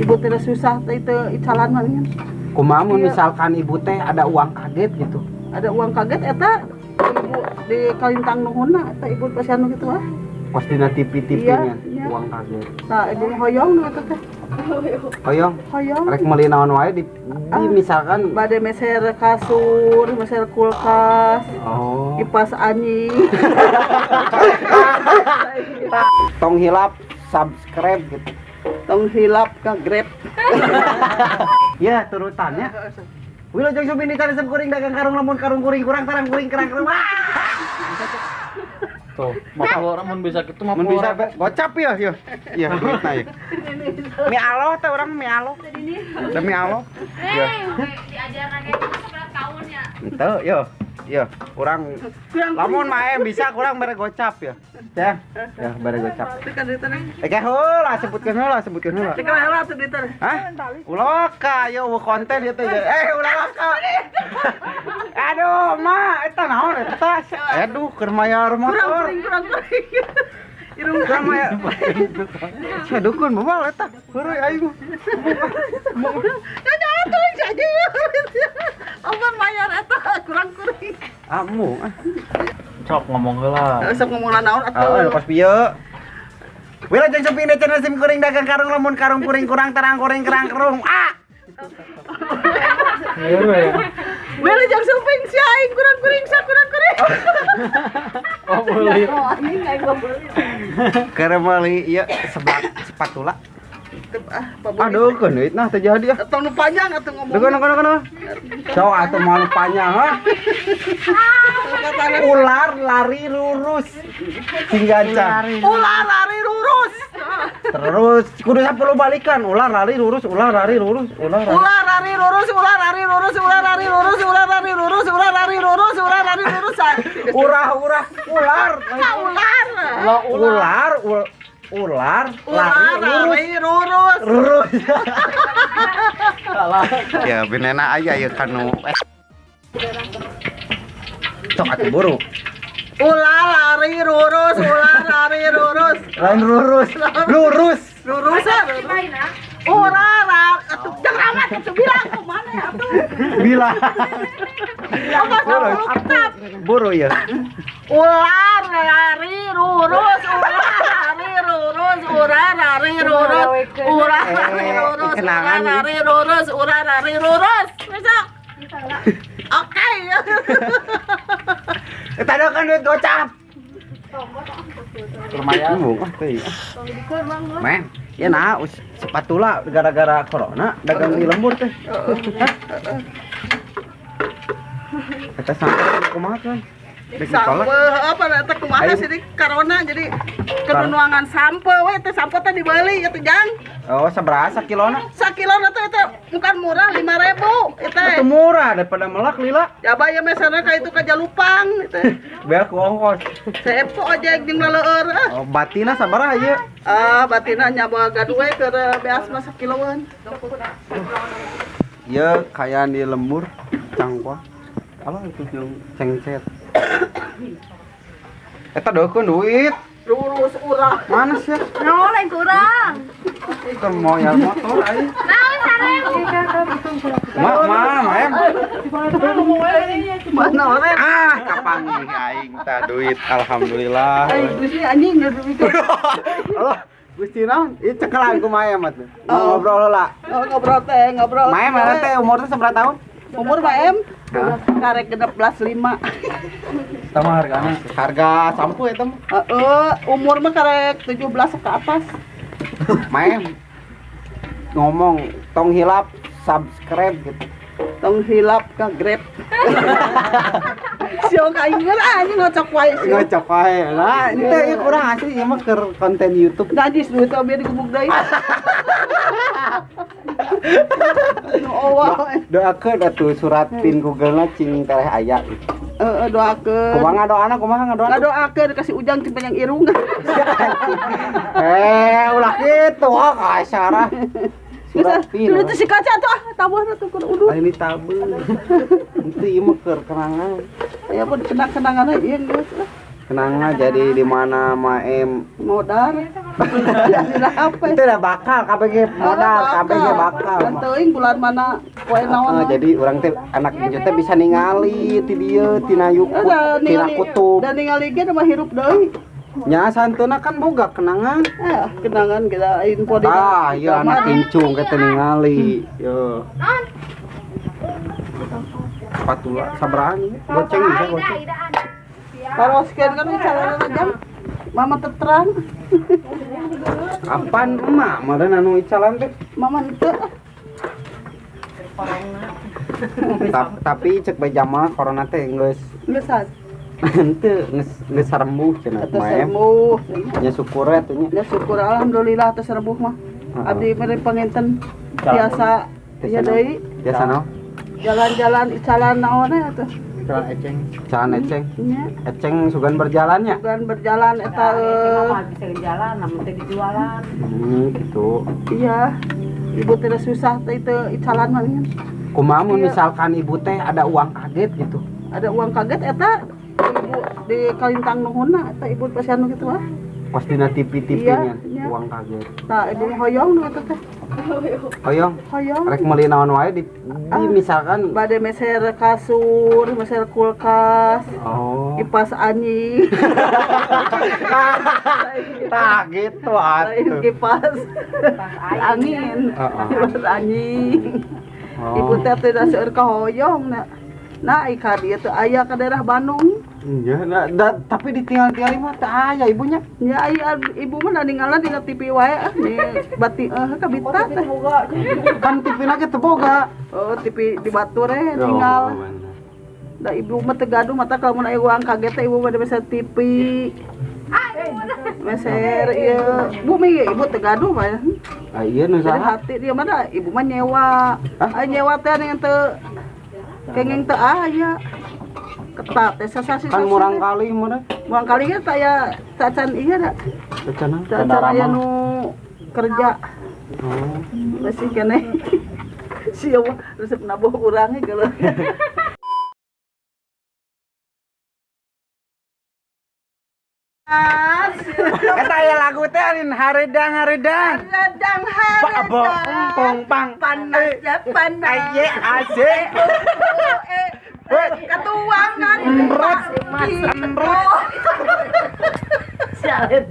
Ibu tidak susah teh itu icalan mah nya. Kumaha mun Iya. misalkan ibu teh ada uang kaget gitu? Ada uang kaget eta ibu di kalintang nuhunna eta ibu pasian nu kitu ah. Pos dina TV-TV-nya Iya. uang kaget. Nah, ibu mah hoyong nu eta teh. Hoyong, Hoyong. rek meuli naon wae di misalkan Bade meser kasur, meser kulkas, oh. kipas anjing. Tong hilap subscribe gitu. Tong hilap ka Grab. Ya, turutannya. Wilujeng sumping di channel kuring dagang karung lamun karung kuring kurang tarang kuring kerang kerung. Ah! Tuh, mapul mun bisa kitu Mun mapul. bisa gocap ya, ya. Iya, duitna ya. Mi aloh teh urang mi aloh. Demi Allah. Ya. Diajarkan kayak gitu sebelas tahun ya. Ente, yo. Yo, urang lamun mah bisa kurang mere gocap ya. Ya, ya mere gocap. Itu kan duitna. Eh kayak heula sebutkeun heula, sebutkeun heula. Cek heula atuh duitna. Hah? Ulah waka, yo eueuh konten ieu teh. Eh, ulah waka. Aduh, ma, eta naon eta? Aduh, keur mayar Kurang motor. kuring, kurang kuring. Irung Kurang mayar. Sia dukun moal eta. Heureui aing. Ya atuh saja. Ampun mayar eta kurang kuring. Amu. Ah. Cok ngomong heula. Sok ngomong naon Ah, atuh. kos pieu. Wilujeng sumping di channel sim kuring dagang karung lamun karung kuring kurang terang kuring kerang kerung. Ah! Iya we. Wilujeng sumping si aing kurang kuring sa kurang kuring. Oh, boleh. Oh, anjing aing mah beuli. Keur meuli ieu sebat spatula. Ah, pabuli. Aduh, keun duit nah teu jadi ah. Atau nu panjang atuh ngomong. Duh, kono kono. Sok atuh mau panjang ha. Ular lari lurus. Sing gancang. Ular lari lurus. Terus kudu 10 balikan. Ular lari lurus, ular lari lurus, ular lari. Ular lari lurus, ular lari lurus, ular lari lurus, ular lari lurus, ular lari lurus, ular lari lurus. Urah urah ular. Ular. Ular ular Ular lari lurus. lari lurus. Lurus. Ya benena aya ya kanu. Sok atuh buru. Ular lari lurus, ular lari lurus. Lain lurus. Lurus. Lurus ya. Ular lari atuh jangan amat atuh bilang kemana ya atuh. Bila. Apa sepuluh kitab. Buru ya. Ular lari lurus, ular lari lurus, ular lari lurus, ular lari lurus, ular lari lurus, ular lari lurus. Bisa? Oke. Eta kan duit gocap. Lumayan. Men, ya nah, sepatula gara-gara corona dagang di lembur teh. Hah? Eta sampai kumaha kan? Sampe apa eta kumaha sih di corona jadi kenuangan sampe we teh sampe teh dibeli eta jang. Oh, sabaraha sakilona? Sakilona teh eta bukan murah 5.000 eta. Itu murah daripada melak lila. Jaba ya mesana ka itu ka Jalupang eta. Beak ku ongkos. Sepo ojek jeung laleur. Oh, batina sabaraha ieu? Ah, batina nya boga duwe keur beas mah sakiloan. Ieu kaya di lembur cangkua. Alah itu jeung cengcet. Eta deukeun duit. Lurus urang. Mana sih? No, lain kurang. Keur moyal motor aing. Naon sareng? Ma, ma, maem. Mana orang? Ah, kapan aing tah duit. Alhamdulillah. Aing Gusti anjing geus mikir. Allah, Gusti naon? Ieu cekelan ku maem atuh. Ngobrol heula. Oh, ngobrol teh, ngobrol. Maem mana teh umur teh sabaraha tahun? Umur Maem karek 16.5. Sama hargana. Harga sampo eta mah. Heeh, umur mah karek 17 ke atas. Maem ngomong tong hilap subscribe gitu. Tong hilap ka Grab. Siong aing geus anjing ngocok wae siong. Ngocok wae. Nah, ente ieu kurang asli ieu mah keur konten YouTube. Najis duit oge digubuk deui. Nu owa. Doakeun atuh surat pin Google-na cing tereh aya gitu. Heeh, doakeun. Kumaha ngadoana, kumaha ngadoana? Ngadoakeun kasih ujang cing panjang irung. Eh, ulah kitu ah kasarah. Surat pin. Sudah tuh si kaca tuh ah, tabuhna tuh kur udud. Ah, ini tabeul. Itu ieu mah keur kenangan. Aya pun kenang-kenangan ieu geus lah. Kenangan jadi di mana Maem Modar. Dina HP. Itu udah bakal KBG modal, KBG bakal. Kan teuing bulan mana poe naon. Jadi urang teh anak incu teh bisa ningali ti dieu tina yukut, tina kutub. Dan ningali ge mah hirup deui. Nya santeuna kan boga kenangan. Kenangan kita info di. Ah, iya anak incung kita ningali. Yo. Patula sabaraha goceng bisa goceng. Paroskeun kan calon jam. Mama terang. Kapan emak meureun anu icalan teh? Mama henteu. Tapi cek bae jama corona teh geus geus henteu geus sarembuh cenah mah. Sarembuh. Nya syukur atuh nya. Nya syukur alhamdulillah teh sarembuh mah. Abdi mere panginten biasa ieu deui. Biasa naon? Jalan-jalan icalan naon atuh. Jalan eceng. Jalan eceng. Eceng sugan berjalannya. Sugan berjalan eta bisa jalan namun teh dijualan. Gitu. Iya. Ibu teh susah teh itu icalan mah. Kumaha mun misalkan ibu teh ada uang kaget gitu. Ada uang kaget eta ibu di Kalintang nuhunna eta ibu pasian nu kitu ah. Pas dina TV-TV-nya uang kaget. Tah ibu hoyong nu eta teh. Hoyong. Hoyong. Rek meuli naon wae di misalkan bade meser kasur, meser kulkas. Oh. Kipas anjing. Tah gitu atuh. Kipas angin. Kipas anjing. Ibu teh teu da seueur kahoyong na. Nah, ika dieu teu aya ka daerah Bandung. Iya, nah, tapi ditinggal-tinggal mah teu aya ibunya. Ya aya ibu mah ninggalan dina TV wae ah di bati kabita teh. Kan TV na ge teu boga. Oh, TV di batur eh tinggal. Da ibu mah teu gaduh mata kalau mun aya uang kaget teh ibu mah meser TV. Meser ieu bumi ibu teu gaduh mah. Ah iya nu saha? Hati dia mah da ibu mah nyewa. Ah nyewa teh anu teu kenging teu aya. Ketat teh sasasi kan murang kali mah murang kali ge teh tacan ieu da. Tacan tacan aya nu kerja. Oh. Masih keneh. Sia resep nabuh urang ge geuleuh. Eta aya lagu teh arin hareudang hareudang. Hareudang hareudang. Pong pang panas ya panas. Aye asik. Katuangan emrot. Sialet.